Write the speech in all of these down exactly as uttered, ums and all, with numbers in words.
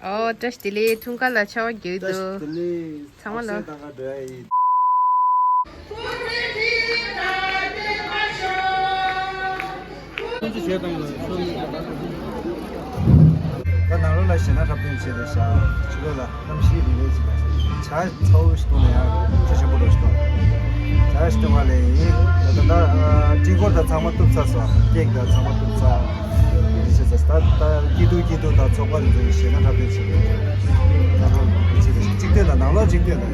ཨོ་བཀྲ་ཤིས་བདེ་ལེགས། འཁྲུངས་སྐར་ལ་ཆར་པ་རྒྱག་གི་འདུག་ཚང་མ་ལ། ཚང་མ་ལ། ད་ནང་ལོགས་ལ་ཞེད་སྣང་འཁྲབ་སྟོན་བྱས་ཏེ་བཞག་ཕྱི་ལོགས་ལ་གནམ་གཤིས་རི་རེད་ཅིག་ལ་བྱ་ཚ་བོ་ཞིག་བཏུང་ན་ཡང་ཆུ་ཆེན་པོ་འདྲ་ཞིག་བཏུང་། བྱ་ཞིག་བཏུང་བ་ལས་ཡིན། ད་ད་ད་སྤྲི་གོར་དང་ཚང་མ་གཏུབ་ཚར་སོང་། ཀེག་དང་ཚང་མ་གཏུབ་ཚར། རེད་བྱས་ཙང་ད་ད་སྐྱིད་སྡུག་སྐྱིད་སྡུག་དང་ཚོགས་པ་དེ་ཚོ་ཡི་ཞེད་སྣང་འཁྲབ་སྟོན་བྱེད་ཀྱི་ཡོད། ད་ལོ་གཅིག་སྟོན་དང་ནང་ལོ་གཅིག་སྟོན་དང་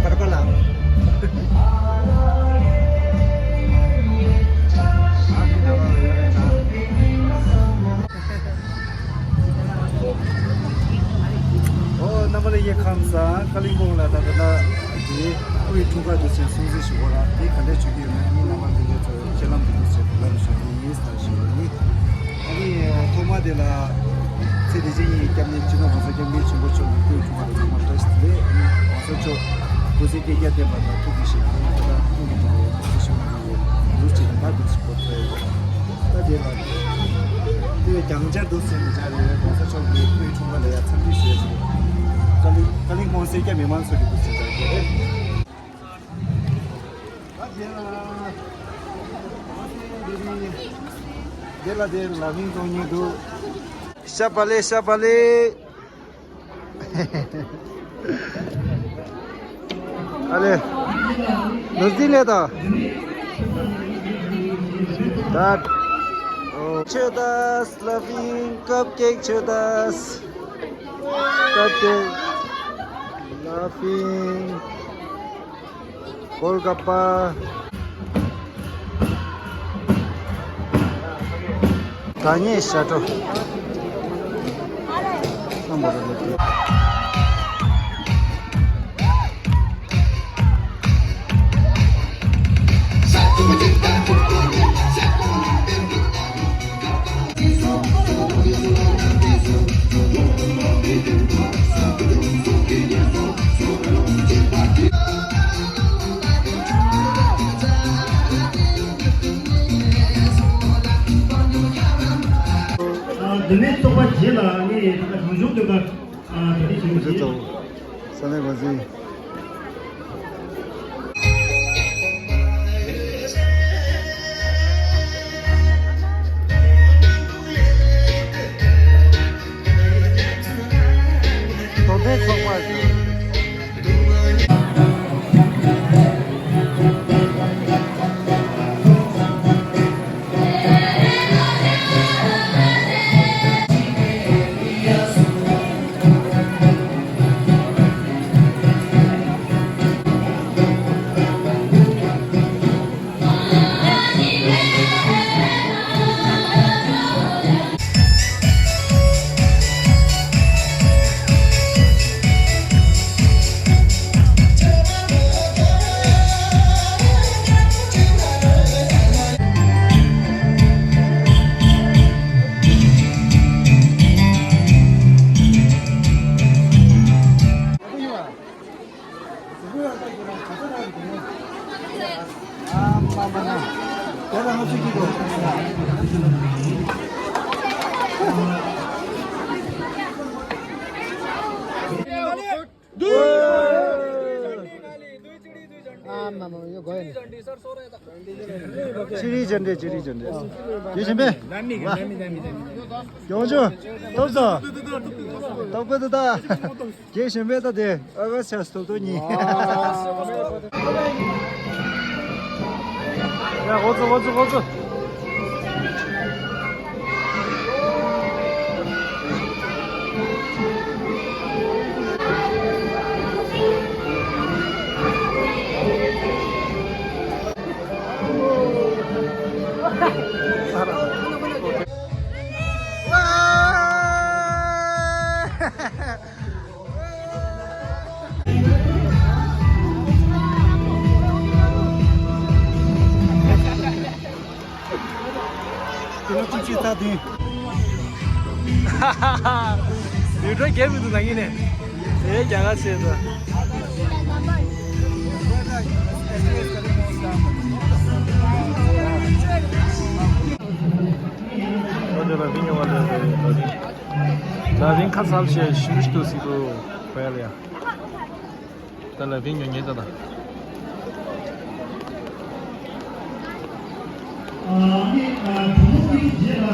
ད་ད་ལ། ཨོ་རྣམ་པ་ལྷན་རྒྱས་ཁམས་བཟང་། ཀ་ལིང་པོང་ལ་ད་ལྟ་ན་དེ་སྐུའི་འཁྲུངས་སྐར་དུས་ཆེན་སྲུང་བརྩི་ཞུ་བ་ར་དེ་ག་འདྲས་བྱེད་ཀྱི་ཡོད་མེད་ངས་རྣམ་པ་ལྷན་རྒྱས་ཚོ་ཁྱེད་ལམ་དུ་དུས་ཆེན་དུ་ལམ་ཞུ་གི་ཡིན་ཟེར་ཞུ་བ་ཡིན། ཨ་ནི་ཐོག་མ་དེ་ལ་ཚེ་འདི་ཕྱི་གཉིས་ཀྱི་སྐྱབས་གནས་སྤྱི་ནོར་༸གོང་ས་༸སྐྱབས་མགོན་ཆེན་པོ་མཆོག་གི་སྐུའི་འཁྲུངས་སྐར་དུ་ཚང་མ་བཀྲ་ཤིས་བདེ་ལེགས། ཨ་ནི་༸གོང་ས་མཆོག་སྐུ་ཚེ་བསྐལ་བརྒྱར་བརྟན་པ་དང་ཐུགས་ཀྱི་བཞེད་དགོངས་ད་ལྟ་ཀུན་གྱི་འགྲོ་བའི་ཚེ་ཞིང་ལ་ཡོད་ལུགས་ཀྱི་རིམ་པ་དུས་སུ་གོ་ཐོས། ད་དེ་ལ་དེ་བས་ཀྱང་བསྐྱར་དུ་སེམས་ཀྱི་བྱ་རེ་རེ་༸གོང་ས་མཆོག་གི་སྐུའི་འཁྲུངས་སྐར་ལ་ཡང་འཚམས་འདྲི་ཞུ་ཡས་ཞུ། ཀ་ལིང་ཀ་ལིང་ཀོང་སེར་སྐྱ་མི་མང་ཚོ་གི་དུས་ཚོད་ལྟར་དེ་རེད། ད་དེ་ལ་དེ་ལ་དེ་ལ་མིང་གཏོང་ཉེན་འདུག་ཤ་པ་ལེ་ཤ་པ་ལེ། ཨ་ལེ། ལོ་རྩིས་ལས་དང་། ད། ཆོས་དར་ལ་ཕིང་ཀབ་ཀེག་ཆོས་དར། ཀབ་ཀེག་ལ་ཕིང་གོལ་ཀ་པ། ད་ངས་ཤ་ཁྲོ། བསམ་པ་རེད་ལ་དེ། ཨ། འདི་ནས་ཚོགས་པ་བརྒྱད་ལ་ངས་ད་ལྟ་གང་བྱུང་དོན་ཁ་ཨ་ད་ལྟ་ཞུ་རྒྱུ་ཞིག་ས་གནས་འགོ་འཛིན། དོ་དམ་ཚོགས་པ་ཞིག་ཅི་རིགས་ཅན་འདྲེ་ཅི་རིགས་ཅན་འདྲེ། ཡོད་བཞིན་པས། ཡོང་ཆུ། སྟོབས་སོ། སྟོབས་ཀུན་ཏུ་ད། རྒྱས་བཞིན་པས་ད་དེ་ཨ་ག་ཆ་སྟོབས་ཏོ་གཉིས། ཡ་འོ་ཚོ་འོ་ཚོ་འོ་ཚོ། དེ་ལ་ཅིག་ཅིག་ད་དེ། ལུས་སྒྲ་རྒྱབ་མི་འདུག་ན་ངེས་ནས། དེ་རྒྱ་གར་བྱས་ཙང་། ཨོ་དེ་ལ་ཕི་ཉོ་བ་ལས་རེད། ལ་ཕིང་ཁ་ཚ་ཞེས་ཞིམ་པོ་ཞིག་འདུག་ཟེར་འདུག་བལ་ཡ། ད་ལ་ཕིང་ཉོ་ཉེ་ད་ད།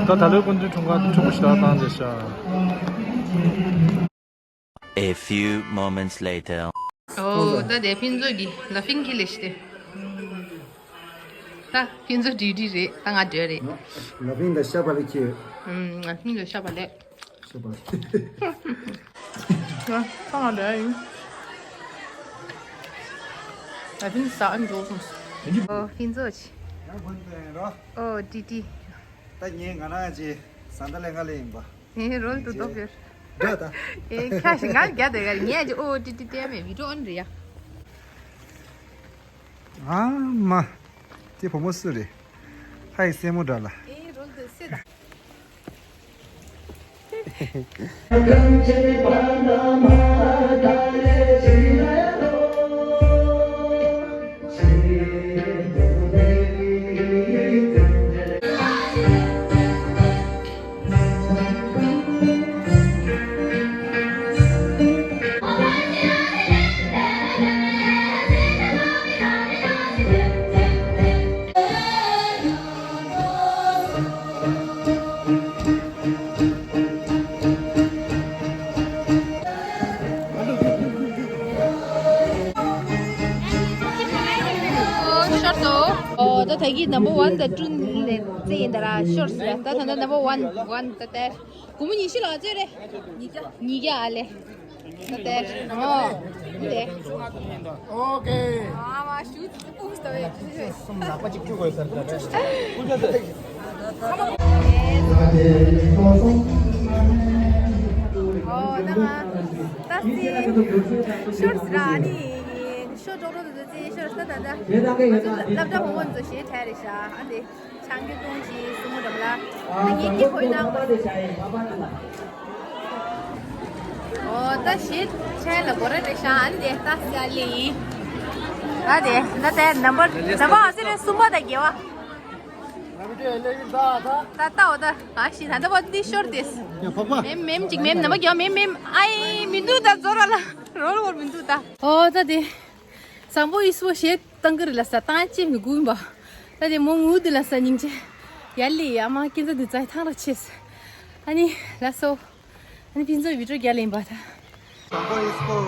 ད་ད་ལོའི་སྐུ་མདུན་འཁྲུངས་སྐར་འཁྲུངས་པ་ཞིག་ལ་བཏང་རེད་ཤག A few moments later. ཨོ། ད་དེ་ཕིན་ཛོ་གི་ལ་ཕིང་ཁི་ལེ་ཤི་དེ། ད་ཕིན་ཛོ་ཌིའུ་ཊི་རེད། ད་ང་སྡོད་རེད། ལ་ཕིང་ད་ཤ་བ་ལེ་ཁྱེར། ཨུམ། ལ་ཕིང་ད་ཤ་བ་ལེ། ཤ་བ་ལེ། ད་ང་སྡོད་ཡིན། ལ་ཕིང་ཟ་ཨན་འགྲོ་སོང་། ཨོ་ཕིན་ཛོ་ཆི། ཡང་ཕིན་ཛོ་ཡིན་རོ། ཨོ་ཌི་ཊི། ད་ངས་ང་རང་ཅི་ཟ་འདྲ་ལས་ང་ལས་ཡིན་པ། ཨེ་རོལ་དུ་རྡོ་བེར། འདྲ་ད། ཨེ་ཁ་ཞིག་ང་རྒྱ་དེ་གར་ངས་ཀྱི་ཨོ་ཊི་ཊི་ལྟས་མེད་བི་ཌིའོ་ཨོན་རེད་ཡ། ཨ་མ། དེ་བུ་མོ་སུ་རེད། ཧའི་སེ་མོ་འདྲ་ལ། ཨེ་རོལ་དུ་སེ་ད། ཤོར་སོང་། ཨོ་ད་ད་གི་ནམ་བར་ཝན་དང་ཊུ་ནས་རྩེ་ཡིན་ད་ར་ཤོར་སོང་། ད་ད་ད་ནམ་བར་ཝན་ཝན་ད་ད་སྒོར་མོ་ཉི་ཤུ་ལ་རྩེ་རེད། ཉིས་བརྒྱ་ཨ་ལེ། ད་ད་ཨོ་དེ། ཨོ་ཀེ། ཨ་མ་ཤུ་ཏུ་པུ་ཏ་བེ། སུམ་ནག་པ་གཅིག་བཅུ་དགོས་ཟེར་ད། ཨོ་ད་ང་ད་སི་ཤོར་སི་ར་ནི་ཤོ་ཏོག་ཏོ་ཏོ་ཏོ་ཏོ་ཤོར་སི་ད་ད་ད། ང་ཚོ་སློབ་གྲྭ་བུ་མོ་ཚོ་ཞེ་དྲག་རེད་ཤག་ཨ་འདི་ཆང་གི་ཀོང་ཅི་སུ་མོ་འགྲམ་ལ་ད་ངེད་ཀྱི་ཕོ་ཡི་ནང་པ། ཨོ་ད་ཞེ་ཆེན་ལ་གོ་ར་རེད་ཤག་ཨ་འདི་ད་སི་ཨ་ལེ་ཡིན། ཨ་དེ་ད་ད་ནམ་བར་ནམ་བར་ཨ་སི་རེ་གསུམ་པ་ད་དགེ་བ། ད་ལྟ་འོ་ད་ཨ་ཤི་ད་ལྟ་བ་འདི་ཤོར་ཏེ། མེམ་མེམ་ཅིག་མེམ་ནམ་བར་དགེ་བ་མེམ་མེམ། ཨའི་མི་འདུག་ད་ཛོ་ར་ལ་རོལ་བོར་མི་འདུག་ད། ཨོ་ད་དེ། བཟང་པོ་ཡིས་པོ་ཞེས་བཏང་གི་རེད་ལ་ས་བཏང་ཅེས་མི་དགོས་ཡིན་པ། ད་དེ་མོ་ངུ་འདི་ལ་ས་སྙིང་རྗེ། ཡར་ལི་ཡ་མ་ཀིན་ཙ་འདི་ཙའི་ཐང་ར་ཆེས། ཨ་ནི་ལ་སོ། ཨ་ནི་ཕིན་ཙོ་བི་ཌིའོ་རྒྱ་ལེན་པ་ད། བཟང་པོ་ཡིས་པོ།